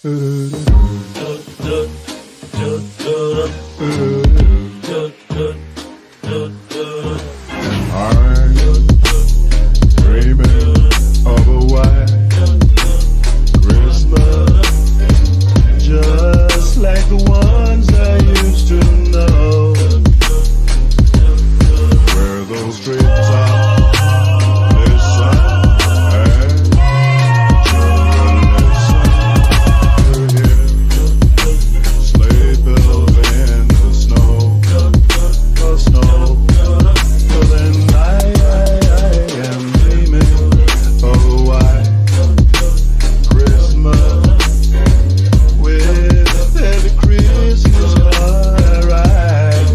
I'm dreaming of a white Christmas, just like the ones I used to know, where those treetops listen and children listen to hear sleigh bells in the snow, the snow. Then I am dreaming of a white Christmas with every Christmas card I write.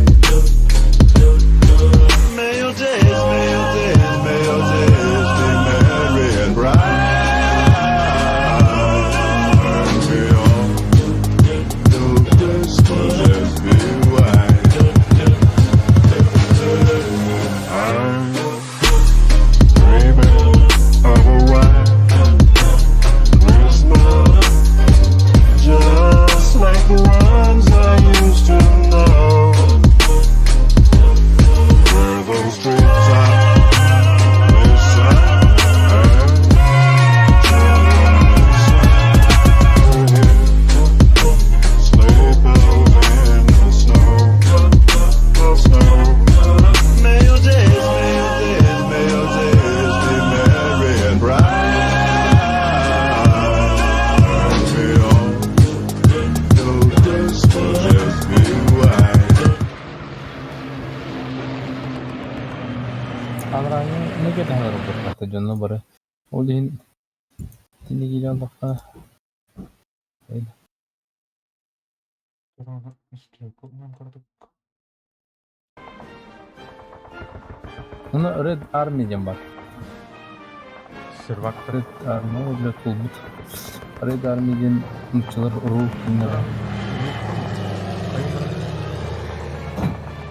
May your days, may your days, may your days be merry and bright. And may all your Christmases be white. I'm dreaming of a white Christmas, just like the ones I used to know, where those treetops listen and children listen to hear sleigh bells in the snow, the snow. May your days, may your days, may your days be merry and bright. And may all your Christmases be white. Анарааҥҥы кэтэһэн олорбуттар дьоно бары. Ол иһин итинник киирэн олоххо Ону Red Army диэн баар. Сервак Red Army ол блядь булбут. Red Army диэн нууччалар уруу кинилэр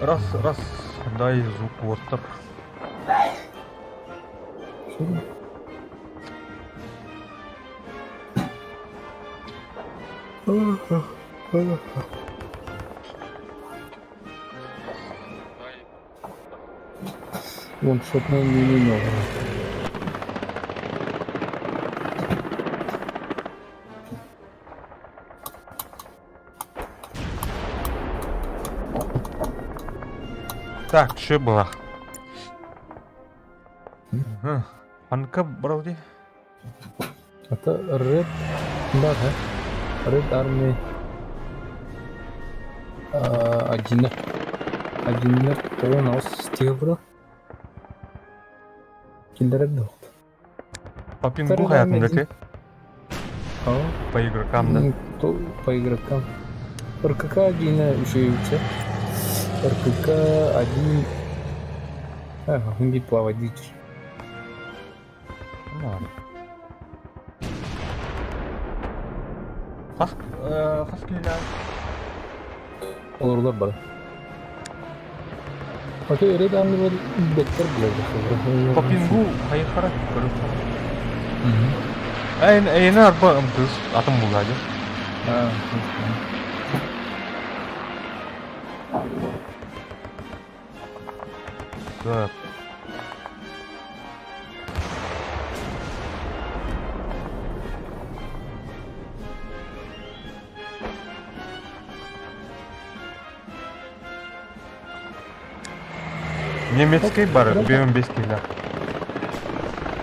Раз, раз, дай звук уоттар. Вон шотнай не нового. Так, что было? Анка Броуди. Это Red бар, Red Army один. Один тоҕус стебро. Киндер да. По пингу хаятын да По игрокам, да? По игрокам. РКК один еще РКК один. Ага, не плавать дичь. Ну Хас хас киһилээх? Олорулар бары. Окей, Red Army бэттэр билэр. По пингу хайыхара көрүп. Эйн эйне арба ымтыс атым булла дьэ. Так. Немецкий бар, 5 кило.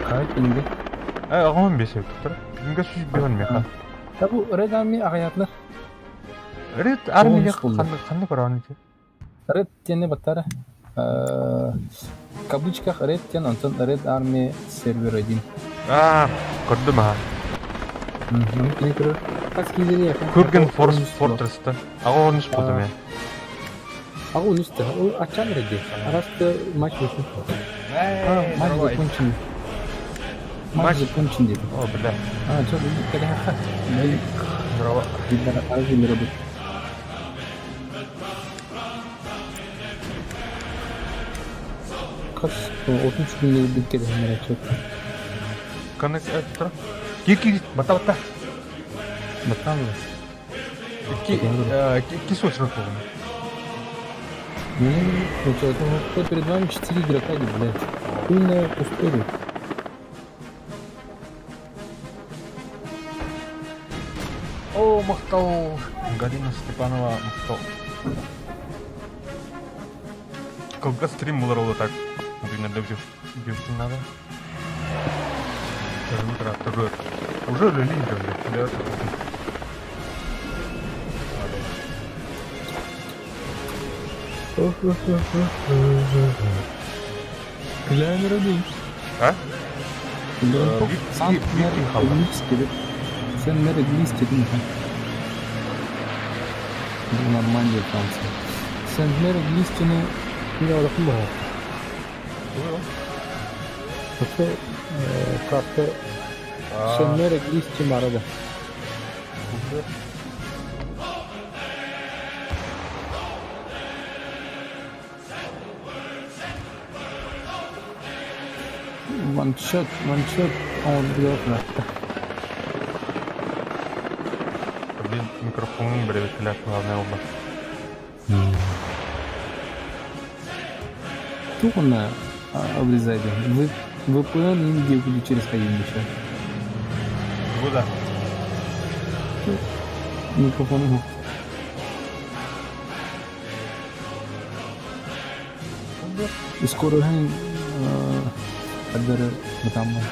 Хай, инде. Аҕам бес туттар. Пинга сүүс биһон меха. Та бу Red Army аҕыйаатылар. Red Army ханна көрөҕүн ити? Red диэни баттара. В кавычках Red диэн, онтон Red Army сервер 1. Аа, көрдүм аха. Кини көрөр. Хас киилери Kurgan Force Fortress-та. Аҕа онус болдум я. Аҕа онус да. Ол ачан реди. Арасты матч болсын. Матч закончен. Матч закончен dedi. О, бля. А, что, когда Здорово. Видно, работает. Хас 33 күннэ билбит кэдэһиннэрэ сөп. Канык тура. Кир кир бата бата. Баттаан ылар. Икки, икки сочно буолла. Ну, что, перед вами четыре игрока, блядь. Хуй на историю. О, махтал! Галина Степанова, махтал. Кылгас стрим булар ол так. Например, девушке надо. Уже үлэлиин дьон Глянь, родин. А? Сам Sen nereye istedin? Нормандия, Франция. Сент-Мэр Глистины bir arafı var. Hatta kartta Сент-Мэр Глистин арада. One shot, one shot on the Блин, микрофонун бэрэбиккэлээх главное буолла. Тух на обрезали. VPN где буду через ходить еще. Куда? Микрофон. Скоро أقدر بتعمل.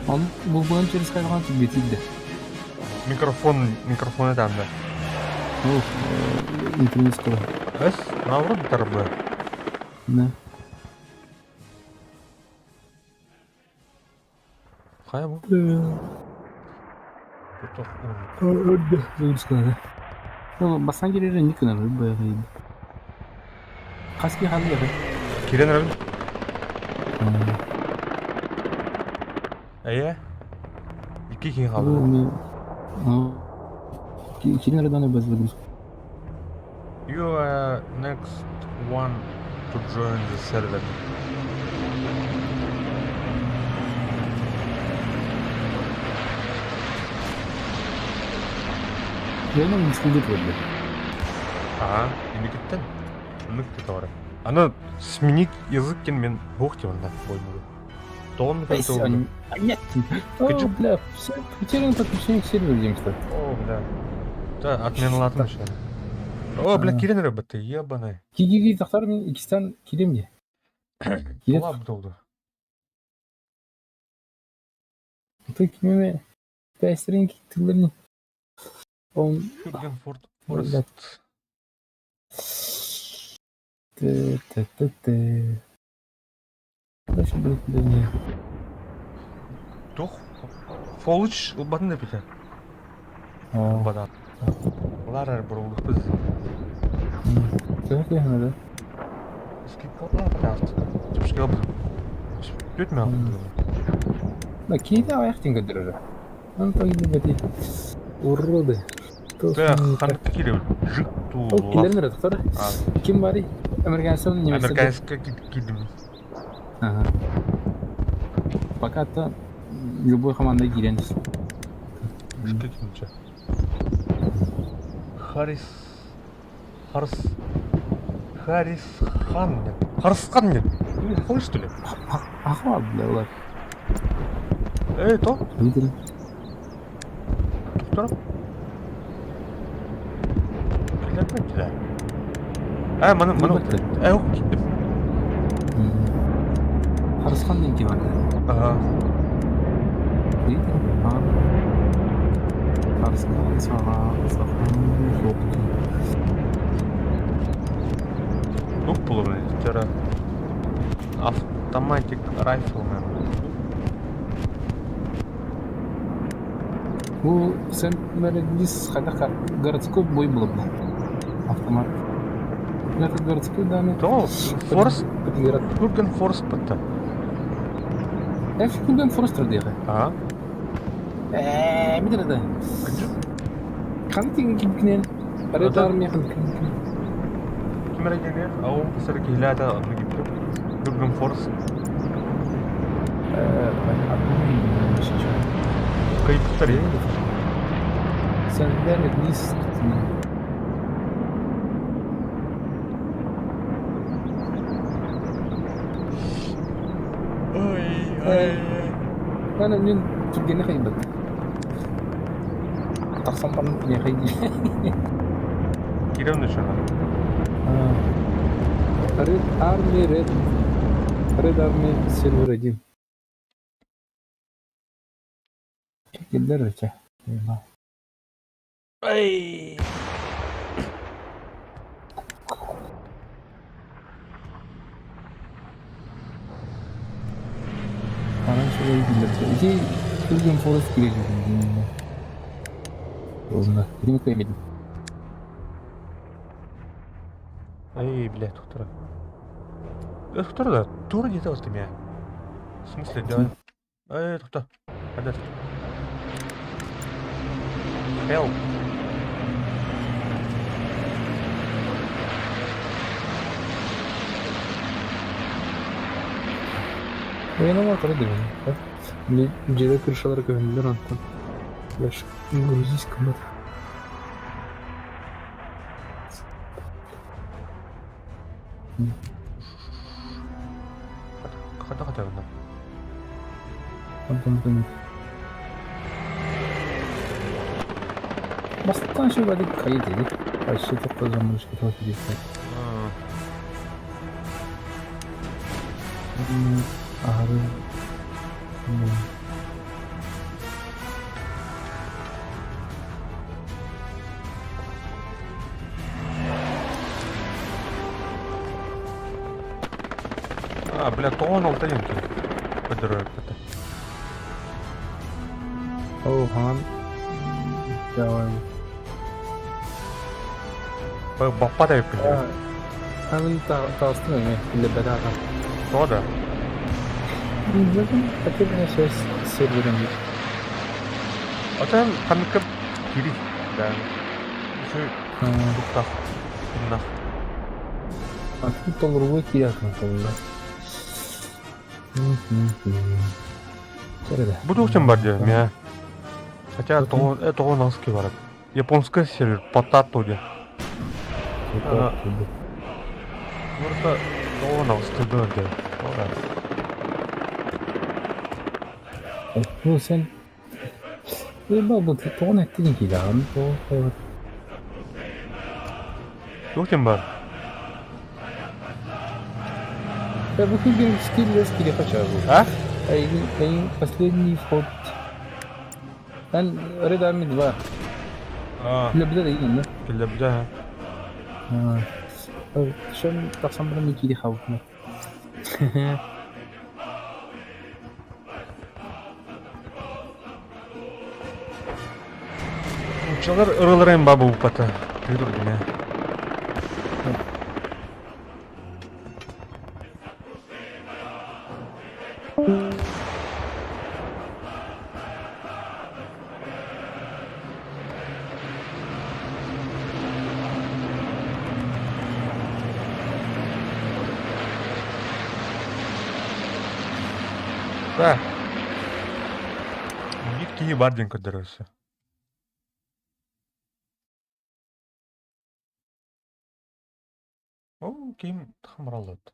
Он VPN через хайван бетидде. Микрофон, микрофон это да. Ну, интернет скоро. Эс, наоборот, тарбы. Да. Хайа бу? Загрузка, да. Бастан келері не күнәр баяғы еді. Қаски халы яғы. Кирен рабин? Эйе? Икки киһи хаалла. Кирен Раданы без загрузка. You are next one to join the server. Реально не следит вроде. Ага, инникиттэн. Оннук тутары. Аны сменить язык диэн мин суох диэн да боймугу. Тоҕон Нет. О, бля, все, потеряно подключение к серверу что. О, бля. Да, отменалатын еще. О, бля, кирен рыбы ебаный. Киги тахтар мен икистен кирем де. Кирен. Долду. Ты кимеме тәсірін тылырны. Он Хюргенфорд Форест. Т т т т. Дальше будет не. Тух. Фолыч ылбатын да бите. Бадан. Ларар бурулдук біз. Так я надо. Скидкалар пожалуйста. Чепшке Өтмө. Да, кейде аяқ көдірір. Он так не Уроды. Да, ханнык кире жик ту. Килер доктор. Ким бари? Американский немецкий. Американский кидим. Ага. Пока то любой команда кирен. Харис Харс Харис Хан. Харсхан нет. Қалай что ли? Ага, бля, олар. Эй, то? Видели? Доктор? Килер Э, маны маны. Э, ок киттим. Харысхан деген ким бар? Ага. Видели? Харысхан саға сахан жоқ. Тук булыр вчера. Автоматик райфлмен. Бу сен бис хайда городской бой был бы. Автомат. Это городской да, То, Форст, Хурген Форст бітті. Эф Хурген Форстер дейі. Ага. Э, бит это. Қандай деген кимкінен? Ред армия Кимер келер, ау, сір келеді, аны кипті. Хурген Форст. Понятно, сейчас. Кыайбыттар ээ. Сервер лист. Ой, ой, Аны мин түргэни хайбат. Тахсан баран киниэхэ Кирилл Нишанов. Red Army Red Red Army Server 1. Киллэр өтө. Ай! Анан шулай биллэрдэ. Ити Pilgrim Forest киирэ Уонна билим кыймидим. Ай, блядь, тухтара. Тухтара да, тура где-то вот меня. В смысле, да? Эй, тухта. Хадат. Help. Военновато да. Мне дьиэ крышалара көһүннүлэр онтон. Леш грузись кыммат. Хата хата гына. Онтон күн. Бастаан шугадик хайы деді. Вообще тоқта замышка тоқ десе. Ары. А, бля, тоҕон алта диэн кини. Көдөрөр это. О, хан. Давай. Баппа да эппин. Аны таастым эме, биле бәдә. Тоҕо да? Бүгін потерянная связь с сервером. Отон ханыкка кири. Да. Şu туктах. Туннах. Атын толругу киятын толла. Середе. Бу туохтан бар дии, мя. Хотя тоҕон аски бар. Японская сервер Потато дии. Мурта тоҕон аҕысты дии. Ора. Ну сен Бу тоҕон эттин килаан то Туохтан бар? Я бу күн скиллес кире качар бу. А? Ай, последний вход. Эн Red Army 2. А, Биле да да? Биле А. Шем тахсан баран кире хабы. Учалар ырыларайын баба упата. Тыдыр дime. Да. Бир киһи бар диэн көрдөрөсө. О, ким хамралыт.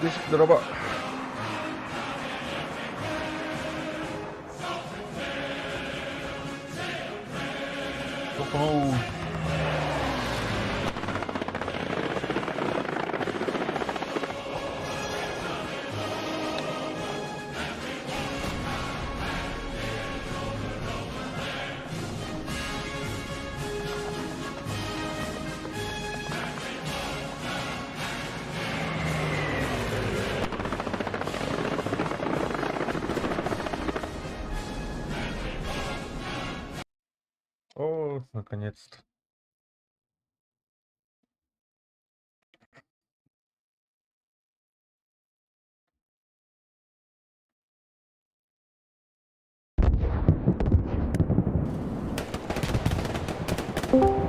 Десять дроба. О, наконец-то. Оо,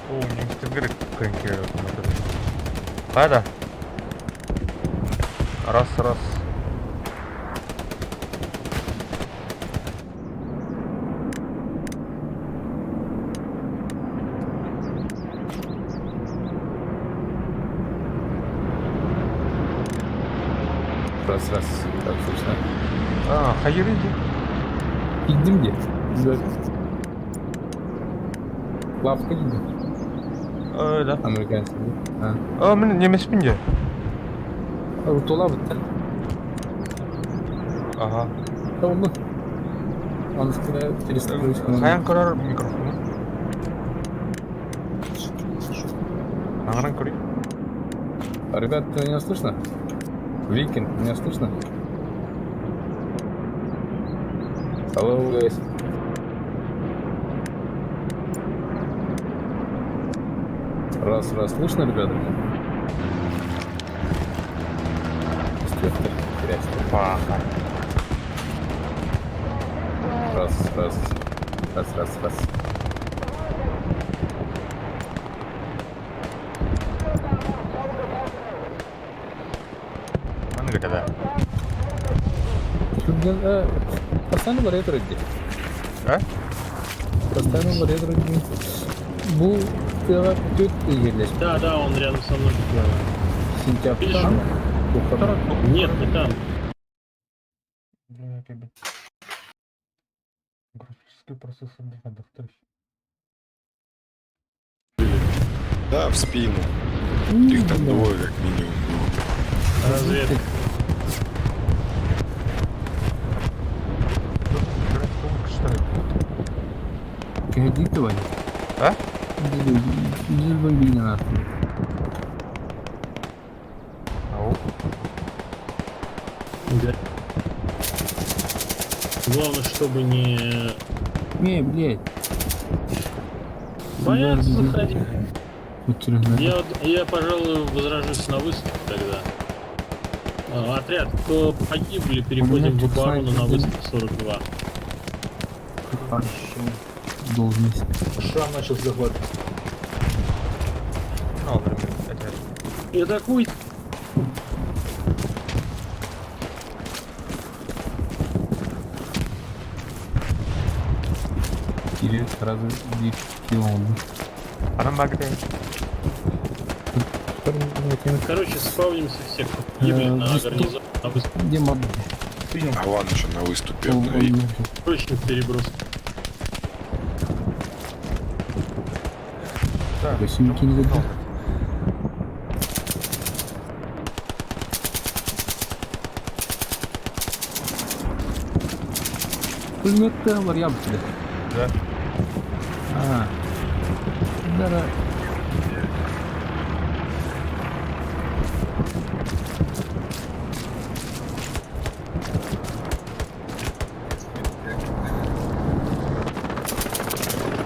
немецтэргэ кыайан киирэр Хайда? Раз, раз. Раз, раз. Так слышно. А, хайыр иди. Идем где? Лавка идем. Да. Американцы. А. А, мин немецпин дии. Рутула бытта. Ага. Oldu. Анская 300. Хайаан көрөр микрофону. Аҥарын көрүй. Ребят, меня слышно? Викинг, меня слышно? Hello, guys. Раз, раз, слышно, ребята? меня? Паха. Раз, раз, раз, раз, раз. Маннык этэ да. Постоянно варьирует дии. А? Постоянно варьирует дии. Бу тыаҕа түт иһиллэр. Да, он рядом со мной буквально. Сентябрь. Видишь? Нет, не там. Бля, как бы. Графический процессор не Да, в спину. Их там двое как минимум было. Разведка. Графика что ли? Кредитование. А? Били Ау. Да. Главное, чтобы не... Не, блядь. Боятся заходить. Материна. Я, пожалуй, возражусь на выступ тогда. А, отряд, кто погибли, переходим в оборону на выступ 42. Должность. Шрам начал захват. Ну, отряд. И атакуй! Или сразу 9 кило. Она магния. Короче, спавнимся все, кто погибли на гарнизон, на выступ. Где моб? А вон еще на выступе обновить. Срочный переброс. Да. Рисунки не забыл. Пулемет вариант. Да. А. Да, да.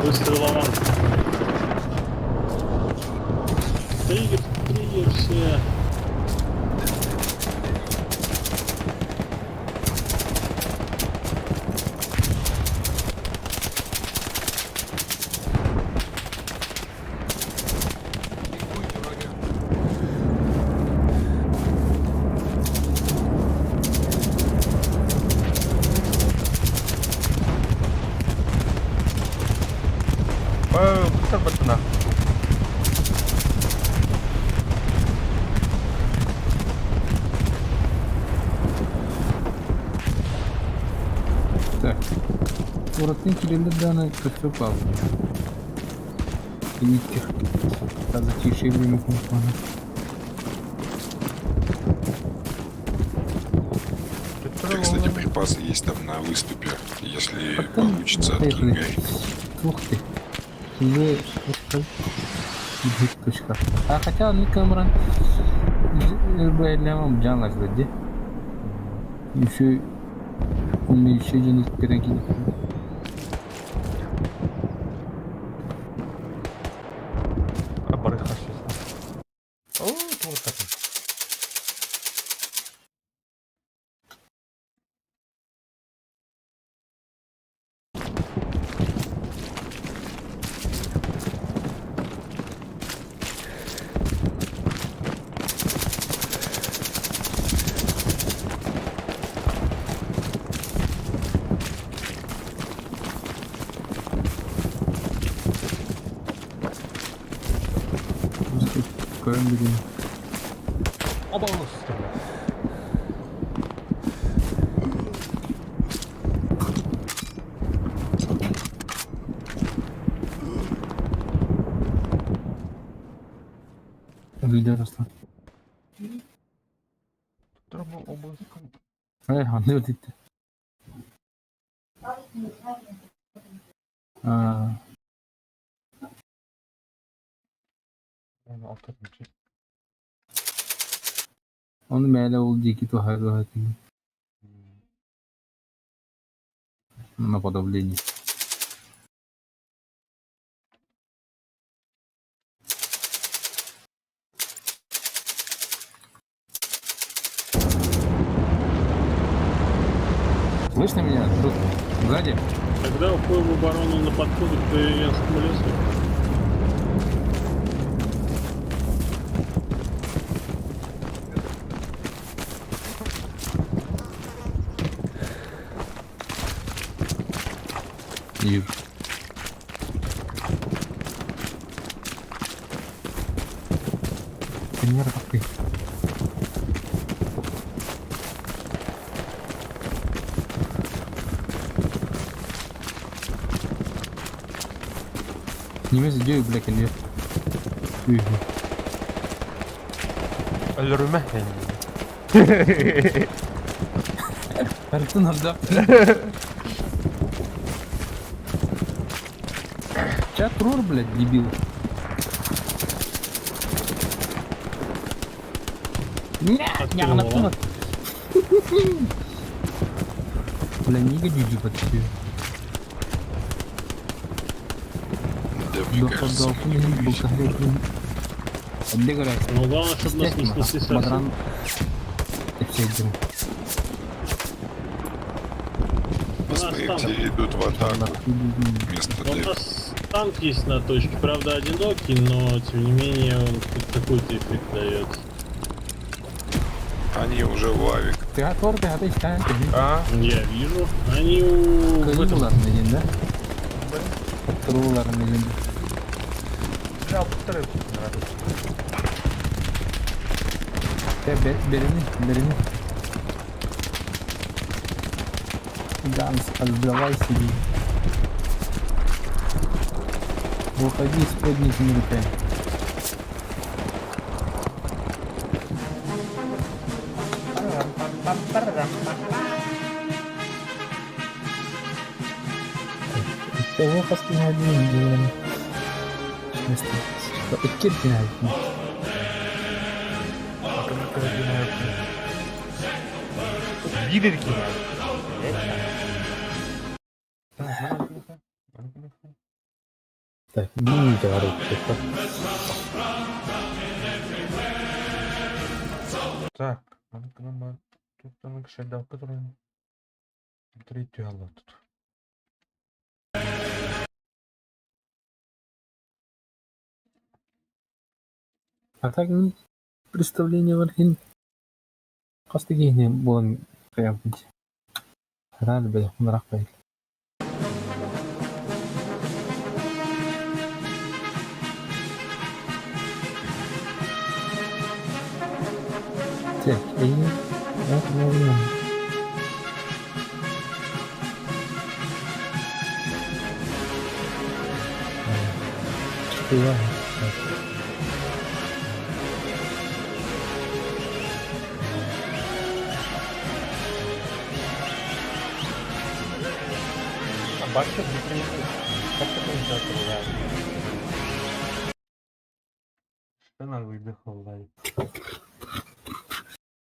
Выстрел ломан. Триггер, триггер, все. Быстро батына. Куораттан киирэллэр даҕаны костер бааллар. Кэнниккэ затишье время куһаҕана. У тебя, кстати, припасы есть там на выступе. Если Оттон получится, поехали. откликай. Ух ты. Уже точка. А хотя ну камеран жанлар ди. Еще он еще один пироги. А барыха сейчас. О, вот так. Көрөн билин. Оба улуста. Видео Руслан. Эй, ханны өтүттэ. Аа, Ону мээлэ ол диэки туһаайыллыбатын на подавление. Слышно меня? Друг? Сзади? Тогда уходим в оборону на подходы к Деревенскому лесу. И... Пример такой. Немец идею, бля, кэлиэ. Үһү. Өлөрүмэ. Барытын ордо. Чат рур, блядь, дебил. Не, не, она Откинула. Бля, не годиди подпи. Да, мне кажется, мы не увидим. Но главное, чтобы нас не снесли совсем. Бадран. Посмотри, У нас все идут в атаку вместо У Д. нас танк есть на точке, правда одинокий, но тем не менее он хоть какой-то эффект дает. Они уже в авик. Ты готов, ты готов, ты А, Я вижу. Они у... в этом... Кыылар да? Трулар деген. бля, повторю. Берини, берини. Ганс, отдавай себе. Выходи с поднятыми руками. Того хастын делаем. Иккиркин Видерки. Так, не говори, Так, тут там шедал, который третью тут. А так, ну, представление вархин. Хас киһини буолан кыйабыт. Рад бе, мынрак бай. Так, и вот можно. Тыла. Бачча Как это называется? Что на выдохал?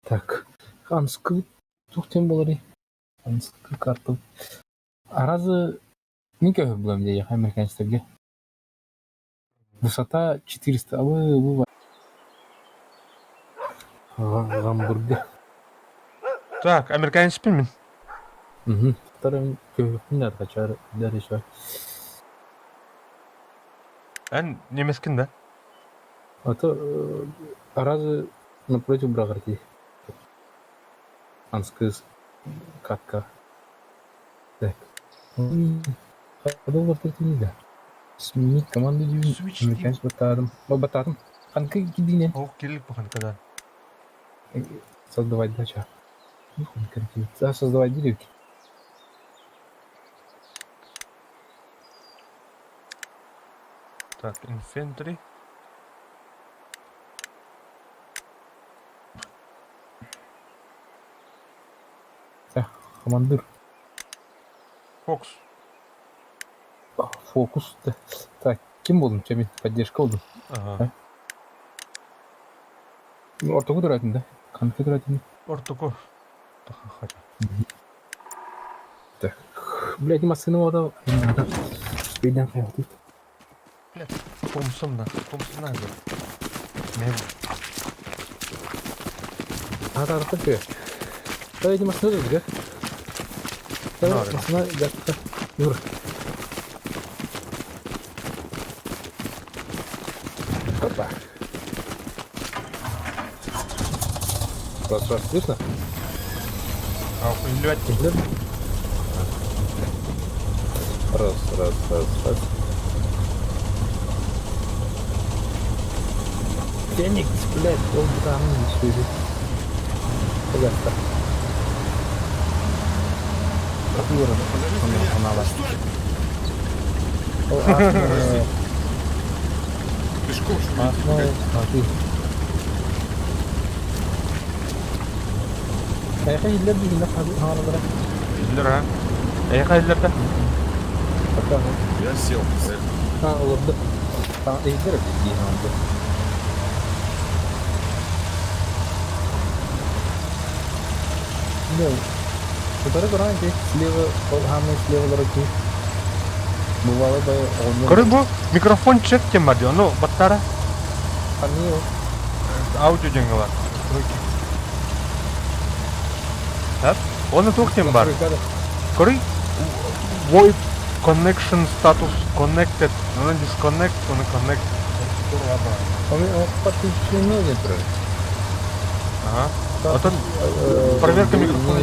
Так, Анскы туох диэн буоларый? Анскы карта. Аразы мин көһөр булам диэйэх американецтарга. Высота 400 абы бу Гамбурга. Так, американецпин мин. Угу. Вторым көһүппүн да качар дар еще. Эн немецкин да? А то аразы напротив брагарти. Анскыз катка. Так. Да. Сменить команду дию. Американец батарым. Батарым. Ханка кидине. Ох, кирилик по ханкада. Создавать дача. Да, создавать деревки. Так, инфентри. Так, командир. Фокс. Фокус. Так, ким болдум? Чемин поддержка болдум. Ага. Ортоку туратын да? Ханка туратын. Ортоку. Так. Блядь, машина вода. Бейден хайватит. Блядь, Томпсон да. Томпсон надо. Мен. А, да, так. Да, эти машины тут, да? Да, машина, да, Юра. Опа. Раз, раз, слышно? А, блядь. Раз, раз, раз, раз. Феникс, блядь, он там не слышит. Пожалуйста. Юра, она Пешком, что ли? А ты. Хайха иллер дигинде хаалалара. Иллер а. Эйха иллер да. Пока. Я сел. А, олорду. А, иллер дии хаалды. Ну, утары көрөн ки слева, хамы слева лороки. Бывало бы он. Көрү бу микрофон чек тем бар ну баттара. Они Аудио деңге бар. Так, оны тух тем бар. Көрү VoIP connection status connected. Оны disconnect, оны connect. Он подключено не турар. Ага. Отон проверка микрофона.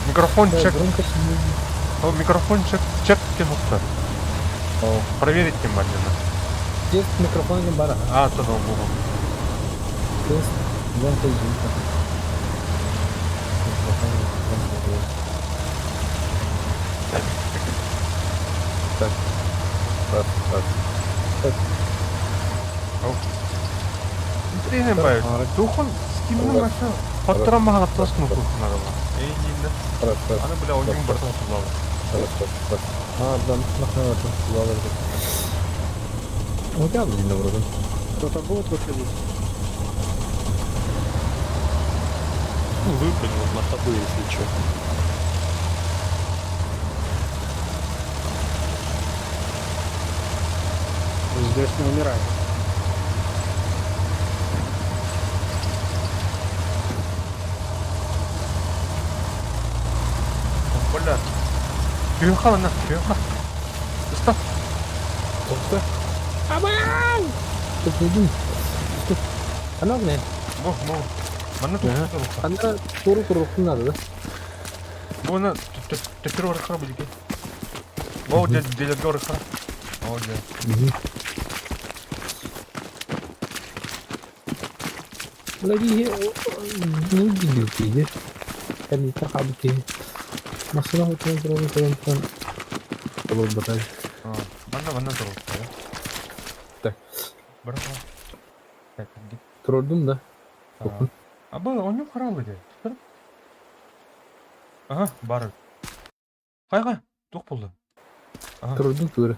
Микрофон чек. О, микрофон чек. Чек тем ухта. Проверить тем бар дена. Тест микрофон не бара. А, то да, бугу. Тест громкость звука. Микрофон громкость звука. Так. Раз, раз. Так. Интересно бай. Тухон скинна маша. Хоттора маха аттас кну кухнарова. Эй, нинда. Раз, раз. Аны бля ойнун бартан сулалы. Раз, раз, раз. А, да, нахрен это сулалы. Ну, я блин, вроде. Кто-то будет выходить? Ну, выпрыгнул на ходу, если что. Здесь не умирай. Бля. Күйха на, күйха. Стоп. Тоқта. Абай! Стоп, не Стоп. Ана не? Бу, бу. Мана тут. Ана туру туру надо, да? Бу на төтөр орхара бу дике. Бу де де орхара. О, де. Бля, ну дебил ты, иди. Кәдімгі хабы ки. Машина вот он туру туру туру. Болот батай. Манна манна туруохтара. Так. Бара Так, Туруордум да. А был оонньуу хараалла дии. Ага, баар. Хайга, туох буолла? Туруордум туора.